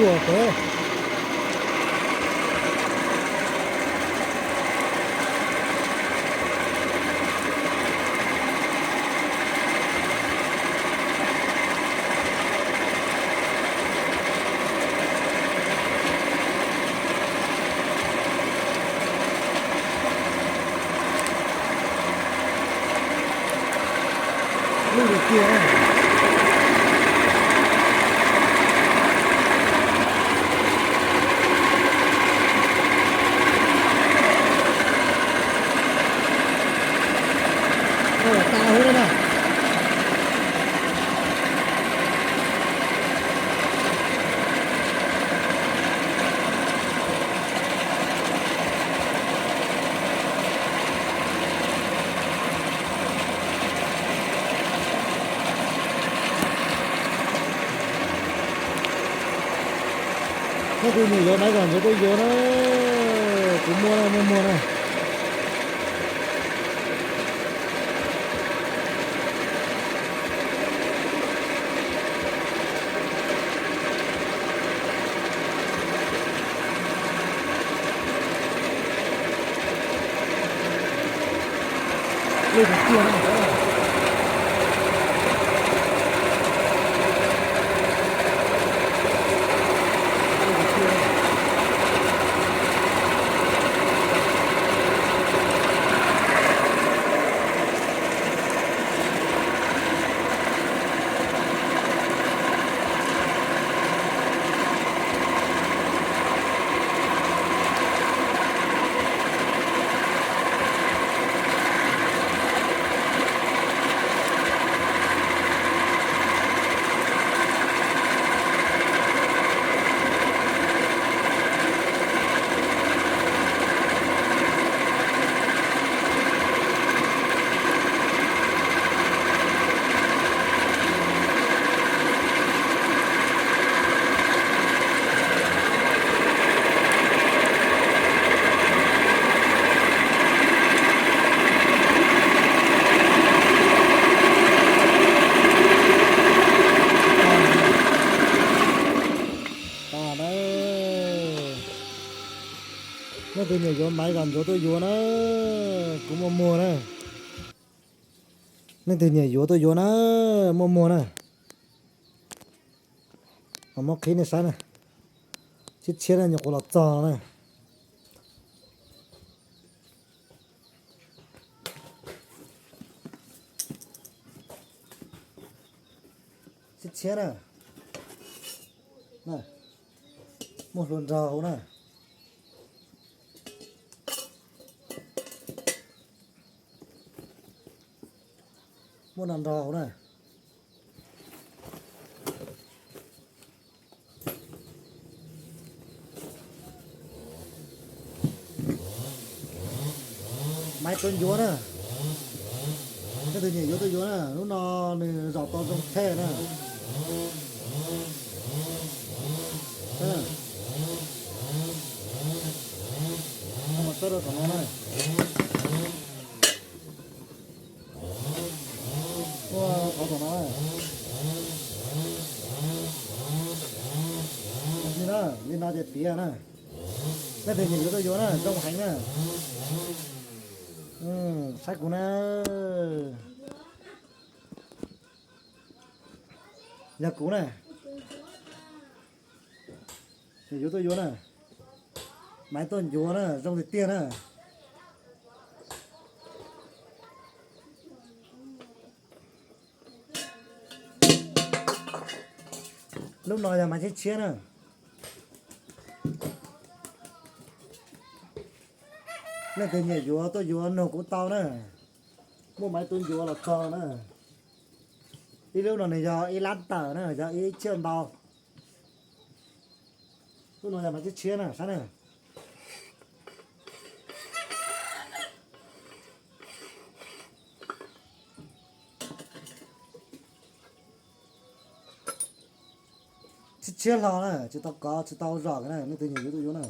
Tuaj pem. Lub lwm tiag. Ua tas huv na. Nej tus nyiam yuav maiv zam ntsuav tuaj yuav na, kuv muaj na, muaj muag na. Nej tus nyiam yuav maiv zam ntsuav tuaj yuav na, kuv muaj muag na. Nej tus nyiam yuav tuaj yuav na, muaj muag na. Muab qhib nej saib na, tshiab tshiab na, nyuam qhuav los txog no na. Tshiab tshiab na, muaj hlua nrog hauv na. Muaj no nrog hauv na. Maiv tuaj yuav na. Nej tus nyiam yuav tuaj yuav na, lub no nws zaum tau zoo thej na. Txawb rau tom no na. Ua thov tom no. Li no, li no ces tiav na. Nej tus nyiam yuav tuaj yuav na, zoo heev na. Saib kuv na. Yog kuv na. Yuav tuaj yuav na. Maiv tuaj yuav na, zoo tiag tiag na. Lub no yog maiv tshiab tshiab na. Nej tus nyiam yuav tuaj yuav nug kuv tau na. Muaj maiv tuaj yuav los txog na. Ib lub no nws yog ib lab tawm na, yog ib chiaj ntau. Lub no yog maiv tshiab tshiab na, saib na. Tshiab tshiab hlo na, tsis tau kov, tsis tau zom na, nej tus nyiam yuav tuaj yuav na.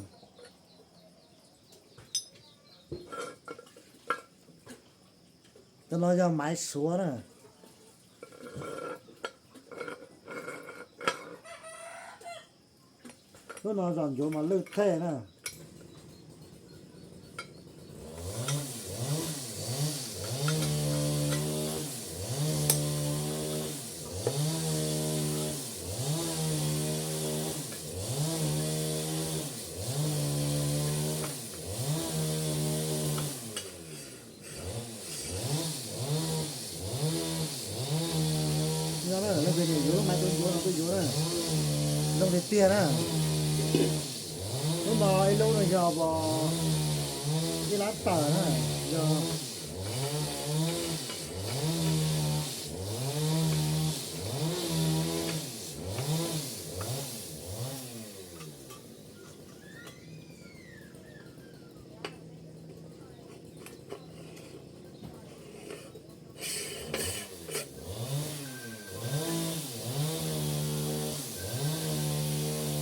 Cov no yog maiv suav na. Lub no zom ncuav mas lwj thej na. Leej twg nyiam yuav lub maiv tuaj yuav no tuaj yuav na, zoo tiag tiag na. Lub no ib lub no yog ib lab tawm na, yog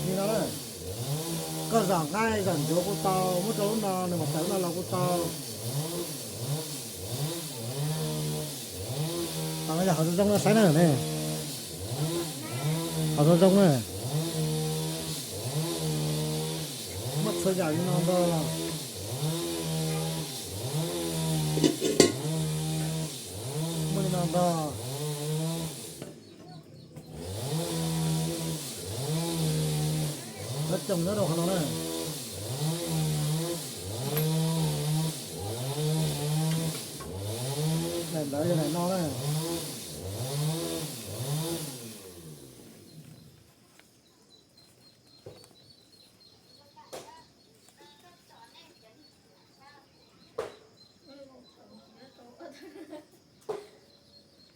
li no na. Koj zom nqaij zom ncuav kuj tau, muab rau lub no nws mam tawm lub no los kuj tau. Tam no yog hom zoo zoo no saib na ne, hom zoo zoo na. Muaj txhua yam li no ntag, muaj li no ntag. Lawv cog nyob rau qhov no na. Daim ntawd yog daim no na.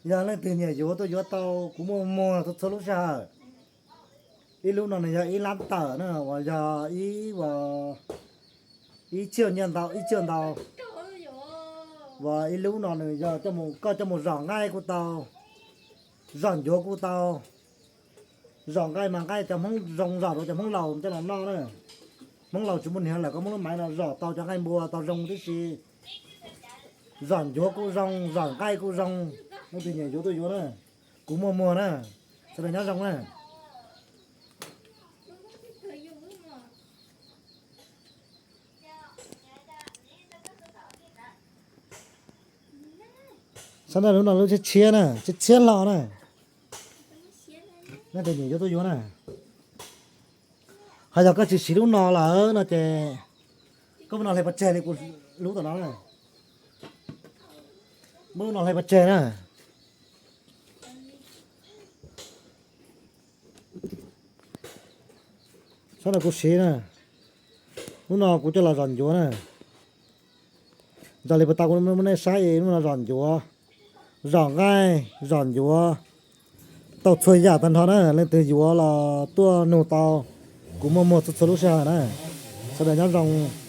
Yog leej twg nyiam yuav tuaj yuav tau, kuv muaj muag txhua txhua lub sij hawm. Ib lub no nws yog ib lab tawm na, uas yog ib, ib txhiab ntau, ib txhiab ntau. Uas ib lub no nws yog koj coj mus zom nqaij kuj tau, zom ncuav kuj tau. Zom nqaij mas nqaij cov Hmoob zoo zom rau cov Hmoob laus coj los noj na. Hmoob laus tsis muaj niam lawm koj muab lub maiv no zom tau cov nqaij npua tau zoo tib si. Zom ncuav kuj zoo, zom nqaij kuj zoo. Leej twg nyiam yuav tuaj yuav na. Kuv muaj muag na. Sawv daws nyob zoo na. Saib na, lub no lub tshiab tshiab na, tshiab tshiab hlo na. Leej twg nyiam yuav tuaj yuav na. Ho yog koj tsis siv lub no lawm no ces koj muab no hle pov tseg li kuv lub tom no na. Muab lub no hle pov tseg na. Saib no kuv siv na. Lub no kuv coj los zom ncuav na. Zom li puas tau kuv muab nej saib, lub no zom ncuav, zom nqaij, zom ncuav, tau txhua yam tag nrho na. Leej twg yuav los tuaj nug tau, kuv muaj muag txhua txhua lub sij hawm na. Sawv daws nyob zoo.